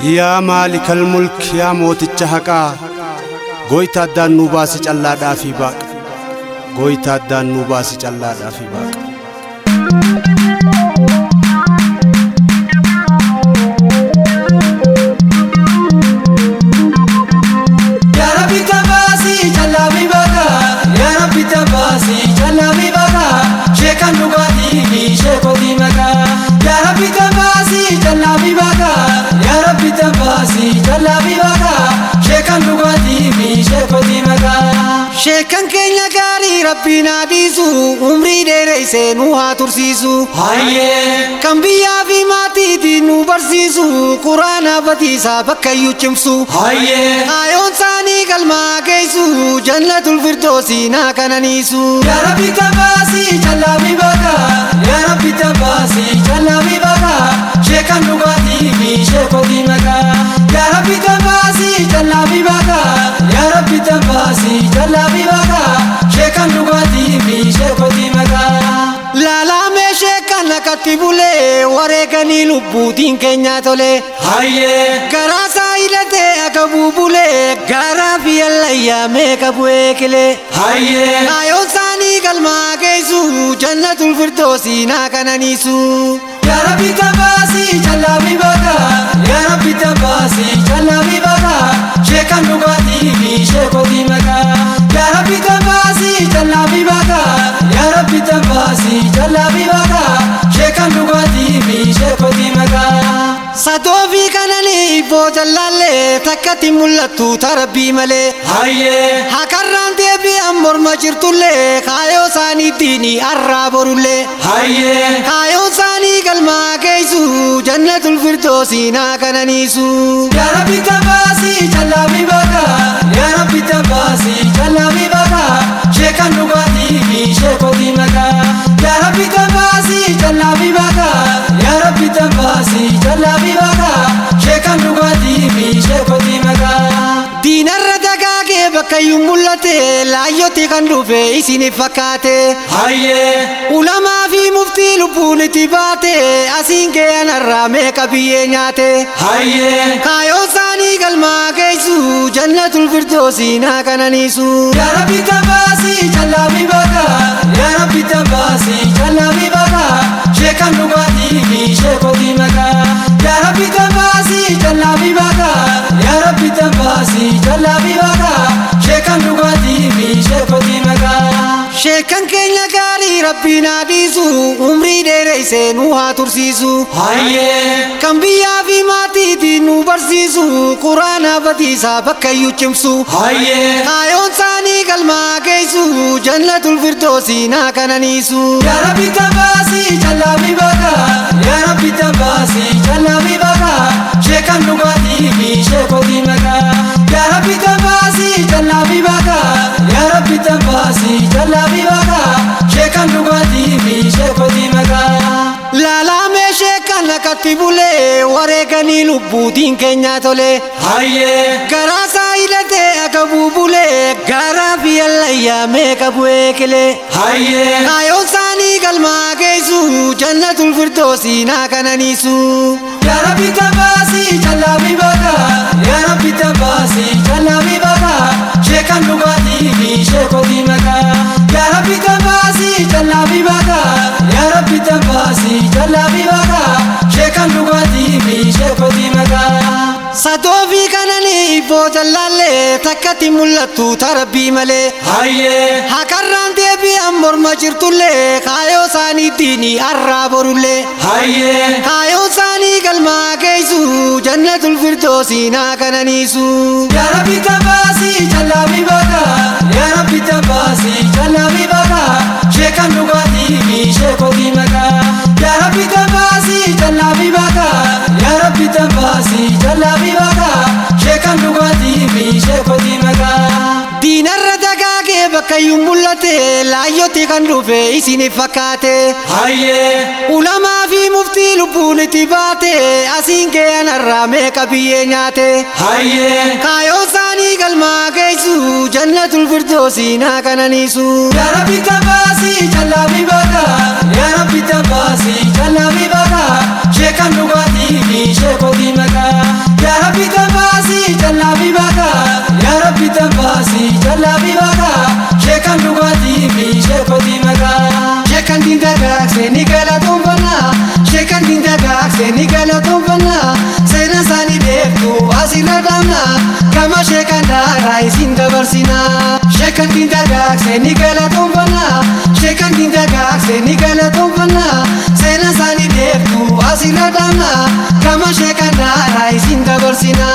Yaa maalikal mulk, yaa mooticha haqaa, gooyta addaan nuu baasi callaadhaa fi baaqa. Gooyta addaan nuu baasi callaadhaa fi baaqa. Yaa Rabbi tabaasi callaa fi baaqa. Yaa Rabbi tabaasi callaa fi baaqa. Sheekan dhugaatii fi sheekotii maqaa. Yaa Rabbi tabaasi callaa fi baaqa. Yaa Rabbi tabaasi callaa fi baaqa. Sheekan dhugaatii fi sheekotii maqaa. Sheekan keenya gaarii Rabbiin haa dhiisu, umrii dheereessee nu haa tursiisu. Hayyee. Kan biyyaa fi maatiitiin nu barsiisu, quraana batiisaa bakka iyyuu cimsu. Hayyee. Kaayoon isaanii galmaa geessu, jannatul firdoosii naa kananiisu. Yaa Rabbi tabaasi callaa fi baaqa. Yaa Rabbi tabaasi callaa fi baaqa. Sheekan dhugaatii fi sheekotii maqaa. Yaa Rabbi tabaasi callaa fi baaqa. Yaa Rabbi tabaasi callaa fi baaqa. Sheekan dhugaatii fi sheekotii maqaa. Laalamee sheekan akkatti bulee, wareeganii lubbuutiin keenyaa tole. Hayyee. Garaa isaa hidhatee akka buubulee, garaa fi allayyaa meeqa bu'ee kilee. Hayyee. Kaayoon isaanii galmaa geessu, jannatul firdoosii naa kananiisu. Yaa Rabbi tabaasi callaa fi baaqa. Yaa Rabbi tabaasi callaa fi baaqa. Sheekan dhugaatii fi sheekotii maqaa. Yaa Rabbi tabaasi callaa fi baaqa. Yaa Rabbi tabaasi callaa fi baaqa. Sheekan dhugaatii fi sheekotii maqaa. Sadoo fi kananii boojalaallee takkatti mul'attu tarabbii malee. Hayyee. Hakarraan deebi'an morma jirtullee, kaayoo isaaniitiin arraa borullee. Hayyee. Kaayoon isaanii galmaa geessu, jannatul firdoosii naa kananiisu. Yaa Rabbi tabaasi callaa fi baaqa. Yaa Rabbi tabaasi callaa fi baaqa. Sheekan dhugaatii fi sheekotii maqaa. Yaa Rabbi tabaasi callaa fi baaqa. Yaa Rabbi tabaasi callaa fi baaqa. Sheekan dhugaatii fi sheekotii maqaa. Diinarra dagaagee bakka iyyuu mul'ate, laayyootti kan dhufe isiniif fakkaate. Hayyee. Ulamaa fi muftii lubbuun itti baate, asiin kee meeqa biyyee nyaate. Hayyee. Kaayoon isaanii galmaa geessu, jannatul firdoosii naa kananiisu. Yaa Rabbi tabaasi callaa fi baaqa. Yaa Rabbi tabaasi callaa fi baaqa. Sheekan dhugaatii fi sheekotii maqaa. Yaa Rabbi tabaasi callaa fi baaqa. Yaa Rabbi tabaasi callaa fi baaqa. Sheekan dhugaatii fi sheekotii maqaa. Sheekan keenya gaarii Rabbiin haa dhiisu, umrii dheereessee nu haa tursiisu. Hayyee. Kan biyyaa fi maatiitiin nu barsiisu, quraana batiisaa bakka iyyuu cimsu. Hayyee. Kaayoon isaanii galmaa geessu, jannatul firdoosii naa kananiisu. Yaa Rabbi tabaasi callaa fi baaqa. Yaa Rabbi tabaasi callaa fi baaqa. Sheekan dhugaatii fi sheekotii maqaa. Yaa Rabbi tabaasi callaa fi baaqa. Yaa Rabbi tabaasi callaa fi baaqa. Sheekan dhugaatii fi sheekotii maqaa. Laalamee sheekan akkatti bulee, wareeganii lubbuutiin keenyaa tole. Hayyee. Garaa isaa hidhatee akka buubulee, garaa fi allayyaa meeqa bu'ee kilee. Hayyee. Kaayoon isaanii galmaa geessu, jannatul firdoosii naa kananiisu. Yaa Rabbi tabaasi callaa fi baaqa. Yaa Rabbi tabaasi callaa fi baaqa. Sheekan dhugaatii fi sheekotii maqaa. Yaa Rabbi tabaasi callaa fi baaqa. Yaa Rabbi tabaasi callaa fi baaqa. Sheekan dhugaatii fi sheekotii maqaa. Sadoo fi kananii boojalaallee takkatti mul'attu tarabbii malee. Hayyee. Hakarraan deebi'an morma jirtullee, kaayoo isaaniitiin arraa borullee. Hayyee. Kaayoon isaanii galmaa geessu, jannatul firdoosii naa kananiisu. Yaa Rabbi tabaasi callaa fi baaqa. Yaa Rabbi tabaasi callaa fi baaqa. Sheekan dhugaatii fi sheekotii maqaa. Yaa Rabbi tabaasi callaa fi baaqa. Yaa Rabbi tabaasi callaa fi baaqa. Sheekan dhugaatii fi sheekotii maqaa. Diinarra dagaagee bakka iyyuu mul'ate, laayyootti kan dhufe isiniif fakkaate. Hayyee. Ulamaa fi muftii lubbuun itti baate, asiin kee meeqa biyyee nyaate. Hayyee. Kaayoon isaanii galmaa geessu, jannatul firdoosii naa kananiisu. Yaa Rabbi tabaasi callaa fi baaqa. Yaa Rabbi tabaasi callaa fi baaqa. Sheekan dhugaatii fi fi sheekotii maqaa. Yaa Rabbi tabaasii callaa fi baqaa. Yaa Rabbi tabaasii callaa fi baqaa. Sheekan dhugaatii fi sheekotii maqaa. Sheekan dindagaagse ni galatoonfannaa. Sheekan dindagaagse ni galatoonfannaa. Seena isaanii beektu asirra dhaabna. Gama sheekan daaraa isin dabarsina. Sheekan dindagaagse ni galatoonfannaa. Sheekan dindagaagse ni galatoonfannaa. Seena isaanii beektu asirra dhaabna. Gama sheekan daaraa isin dabarsina.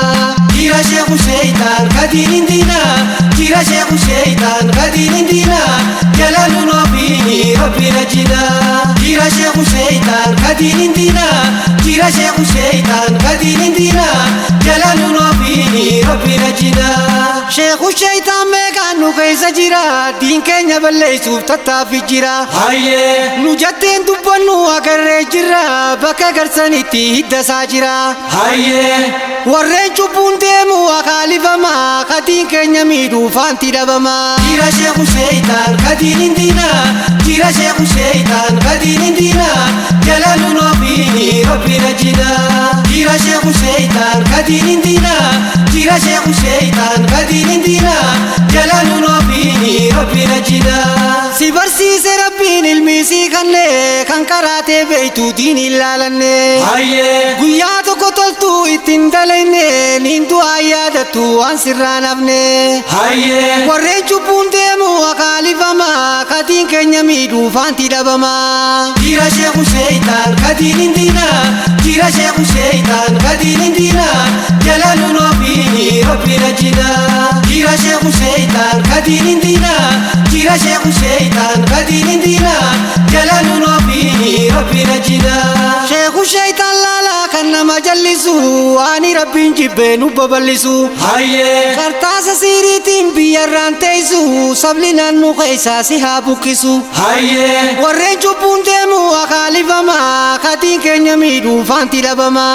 Jira sheeku sheeytaan kadiin diinaa. Jira sheeku sheeytaan kadiin diinaa. Jalaaluun ofiini rabbi najinaa. Jira sheeku sheeytaan kadiin diinaa. Jira sheeku sheeytaan kadiin diinaa. Jalaaluun ofiini rabbi najinaa. Sheeku sheeytaan meeqaan nu keessa jira. Diin keenya balleessuuf tattaaffii jira. Hayyee. Nu jetteen dubbannu agarree jirra. Bakka garsanitti hidda isaa jira. Hayyee. Warreen cubbuun deemu akaalifama. Kadiin keenya miidhuu faanti dhabama. Jira sheeku sheeytaan kadiin diinaa. Jira sheeku sheeytaan kadiin diinaa. Jalaaluun ofiini rabbi najinaa. Jira sheeku sheeytaan kadiin diinaa. Jira sheeku sheeytaan kadiin diinaa. Jalaaluun ofiini rabbi najinaa. Si barsiise rabbiin ilmi sii kanne kan karaatee beektu diin ilaalanne. Hayyee. Guyyaa tokko toltuu ittiin dalayne niin du'aa yaadattu waan sirraa hafne. Hayyee. Warreen cubbuun deemu akaalifama. Kadiin keenya miidhuu faanti dhabama. Jira sheeku sheeytaan kadiin diinaa. Jira sheeku sheeytaan kadiin diinaa. Jalaaluun ofiini rabbi najinaa. Jira sheeku sheeytaan kadiin diinaa. Jira sheeku sheeytaan kadiin diinaa. Jalaaluun ofiini rabbi najinaa. Sheeku sheeytaan laalaa kan nama jallisu waan rabbiin jibbee nu babal'isu. Hayyee. Kartaasa siiriitiin biyyarraan teessu sabli naannoo keessaa si haa buqqisu. Hayyee. Warreen cubbuun deemu akaalifama. Kadiin keenya miidhuu faanti dhabama.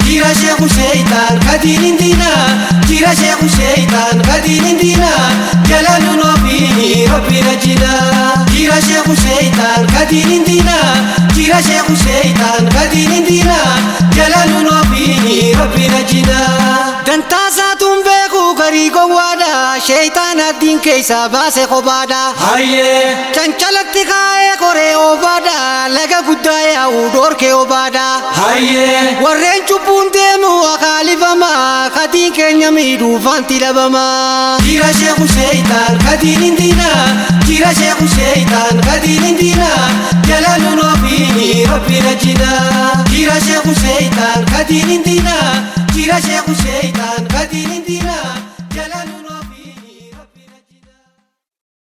Jira sheeku sheeytaan kadiin diinaa. Jira sheeku sheeytaan kadiin diinaa. Jalaaluun ofiini rabbi najinaa. Jira sheeku sheeytaan kadiin diinaa. Jira sheeku sheeytaan kadiin diinaa. Jalaaluun ofiini rabbi najinaa. Dantaasaatuun beeku garii gowwaadha. Sheeytaan addiin keessaa baase kophaadha. Hayyee. Cancalatti kaa'ee koree obaadha. Laga guddaa yaa'u dhoorkee obaadha. Hayyee. Warreen cubbuun deemu akaalifama. Kadiin keenya miidhuu faanti dhabama. Jira sheeku sheeytaan kadiin diinaa. Jira sheeku sheeytaan kadiin diinaa. Jalaaluun ofiini rabbi najinaa. Jira sheeku sheeytaan kadiin diinaa. Jira sheeku sheeytaan kadiin diinaa.